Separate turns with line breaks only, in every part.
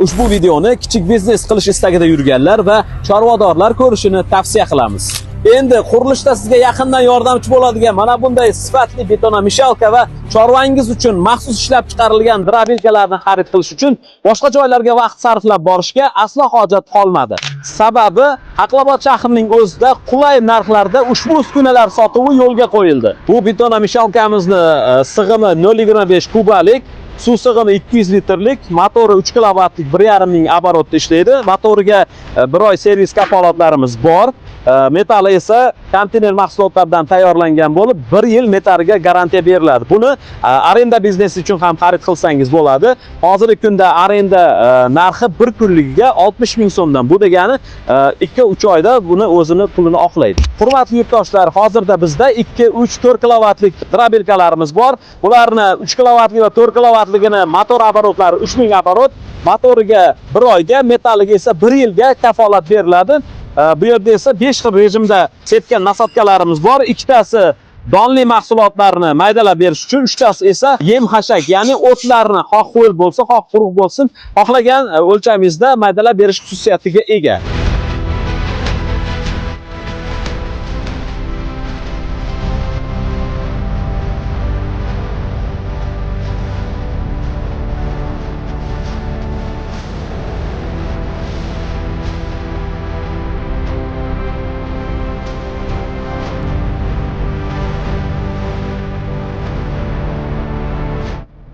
Ushbu videoni kichik biznes qilish istagida yurganlar va chorvadorlar ko'rishini tavsiya qilamiz. Endi qurilishda sizga yaqindan yordamchi bo'ladigan mana bunday sifatli betonomeshalka va chorvangiz uchun maxsus ishlab chiqarilgan drabilkalarni xarid qilish uchun boshqa joylarga vaqt sarflab borishga aslo hojat qolmadi. Sababi Haqlobod shahrining o'zida qulay narxlarda ushbu uskunalar sotuvi yo'lga qo'yildi. Bu betonomeshalkamizni sig'imi 0.25 kubalik, suv sig'imi 200 litrlik, motori 3 kilovatlik 1.5 ming oborotda ishlaydi. Motoriga bir oy servis kafolatlarimiz bor. Metali esa konteyner mahsulotlaridan tayyorlangan bo'lib, 1 yil metaliga garantiya beriladi. Buni arenda biznesi uchun ham xarid qilsangiz bo'ladi. Hozirgi kunda arenda narxi bir kunligiga 60 ming so'mdan. Bu degani 2-3 oyda buni o'zini pulini oqlaydi. Hurmatli yurtdoshlar, hozirda bizda 2, 3, 4 kilovatlik drabilkalarimiz bor. Bularni 3 kilovatli va 4 kilovatligini motor oborotlari 3000 oborot, motoriga 1 oyga, metaliga esa 1 yilga kafolat beriladi. Bu yerda esa 5 xil rejimda sepgan nasatkalarimiz bor. Ikkitasi donli mahsulotlarni maydalab berish uchun, uchtasi esa yem xashak, ya'ni o'tlarni xoh ho'l bo'lsin, xoh quruq bo'lsin, xohlagan o'lchamingizda maydalab berish xususiyatiga ega.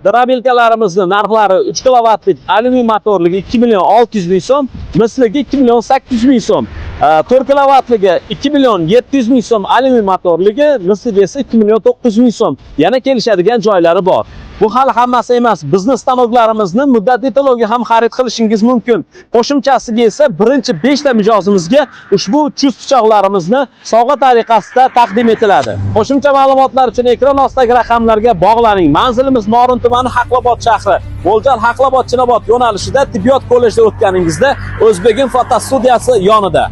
Drabilkalarimizni narxlari 3 kilovatlik alyumin motorligi 2 million 600 ming so'm, misligi 2 million 800 ming so'm. 4 kilovatligi 2 million 700 ming so'm alyumin motorligi, misligi esa 2 million 900 ming so'm. Yana kelishadigan joylari bor. Bu hali hammasi emas. Bizni stanoklarimizni muddatli to'lovga ham xarid qilishingiz mumkin. Qo'shimchasiga esa birinchi 5 ta mijozimizga ushbu chust pichoqlarimizni sovg'a tariqasida taqdim etiladi. Qo'shimcha ma'lumotlar uchun ekran ostidagi raqamlarga bog'laning. Manzilimiz Norin tumani, Haqlobod shahri. Mo'ljal Haqlobod Chinobod yo'nalishida tibbiyot kollejida o'tganingizda O'zbegim fotostudiyasi yonida.